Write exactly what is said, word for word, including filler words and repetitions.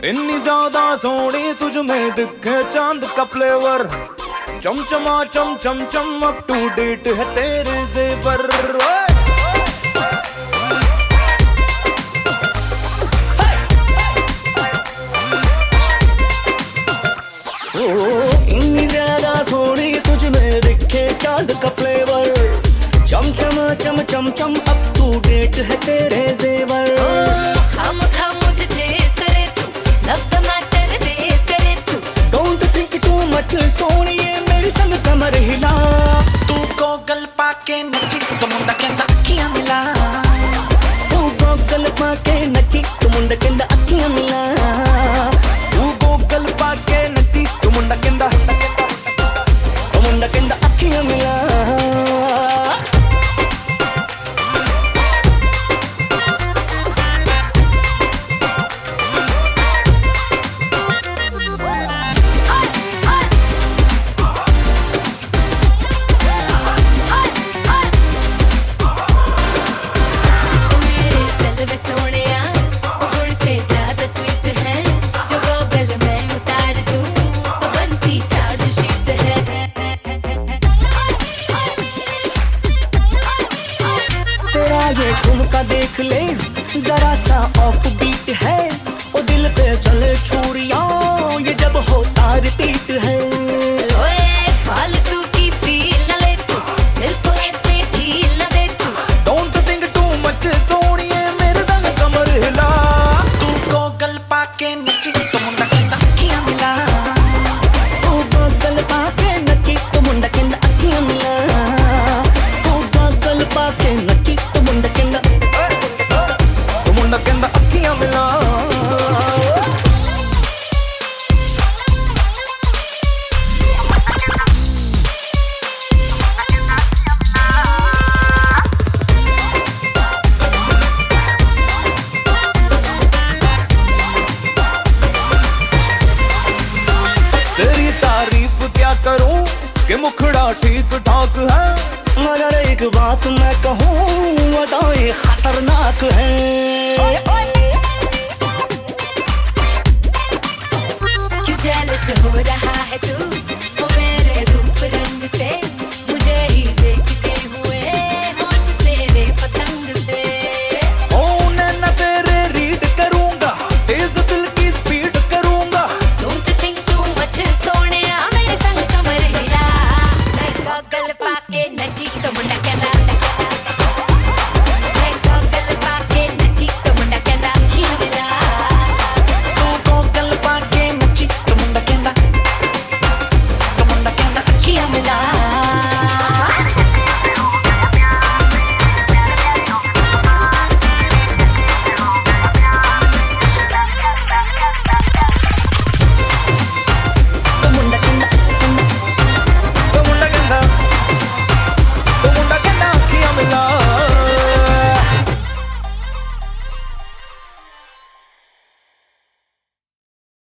इतनी ज्यादा सोहनी तुझ में दिखे चांद का फ्लेवर। चमचमा चम चम चम, अप टू डेट है तेरे जेवर। ओए! ओ, इतनी ज्यादा सोहनी तुझ में दिखे चांद का फ्लेवर। चमचमा चम चम चम, अप टू डेट है तेरे जेवर। खामखा मुझे चेस करे तू, लव का मैटर रेस करे तू। Don't think too much सोहनिए, मेरे संग कमर हिला। तू ਗੋਗਲ ਪਾ ਕੇ ਨੱਚੀ, ਤੂੰ ਮੁੰਡਾ ਕਹਿੰਦਾ ਅੱਖੀਆਂ ਮਿਲਾ। ਤੂੰ ਗੋਗਲ ਪਾ ਕੇ ਨੱਚੀ, ਤੂੰ ਮੁੰਡਾ ਕਹਿੰਦਾ ਅੱਖੀਆਂ ਮਿਲਾ। ਤੂੰ ਗੋਗਲ ਪਾ ਕੇ ਨੱਚੀ, ਤੂੰ ਮੁੰਡਾ ਕਹਿੰਦਾ, ਤੂੰ ਮੁੰਡਾ ਕਹਿੰਦਾ ਅੱਖੀਆਂ ਮਿਲਾ। मेरे चलवे सोहनिया, गुण से ज्यादा स्वीट है। जो गॉगल मैं उतार दूं, तो बनती चार्जशीट है। तेरा ये ठुमका देख ले, जरा सा ऑफ बीट है। ओ दिल पे चले छुरियां, ये जब होता रिपीट है। ओए, फालतू की फील न ले तू, दिल को ऐसे ढील न दे तू। Don't think too much सोहनिए, मेरे संग कमर हिला। ਤੂੰ ਗੋਗਲ ਪਾ ਕੇ ਨੱਚੀ, ਤੂੰ ਮੁੰਡਾ ਕਹਿੰਦਾ ਅੱਖੀਆਂ ਮਿਲਾ। ਤੂੰ ਗੋਗਲ ਪਾ ਕੇ ਨੱਚੀ, ਤੂੰ ਮੁੰਡਾ ਕਹਿੰਦਾ ਅੱਖੀਆਂ ਮਿਲਾ। ਤੂੰ ਗੋਗਲ ਪਾ ਕੇ ਨੱਚੀ, ਤੂੰ ਮੁੰਡਾ ਕਹਿੰਦਾ, ਤੂੰ ਮੁੰਡਾ ਕਹਿੰਦਾ ਅੱਖੀਆਂ ਮਿਲਾ। तेरी तारीफ क्या करूं कि मुखड़ा ठीक ठाक है। मगर एक बात मैं कहूं, अदाएं खतरनाक है। क्यों जेलस हो रहा है तू?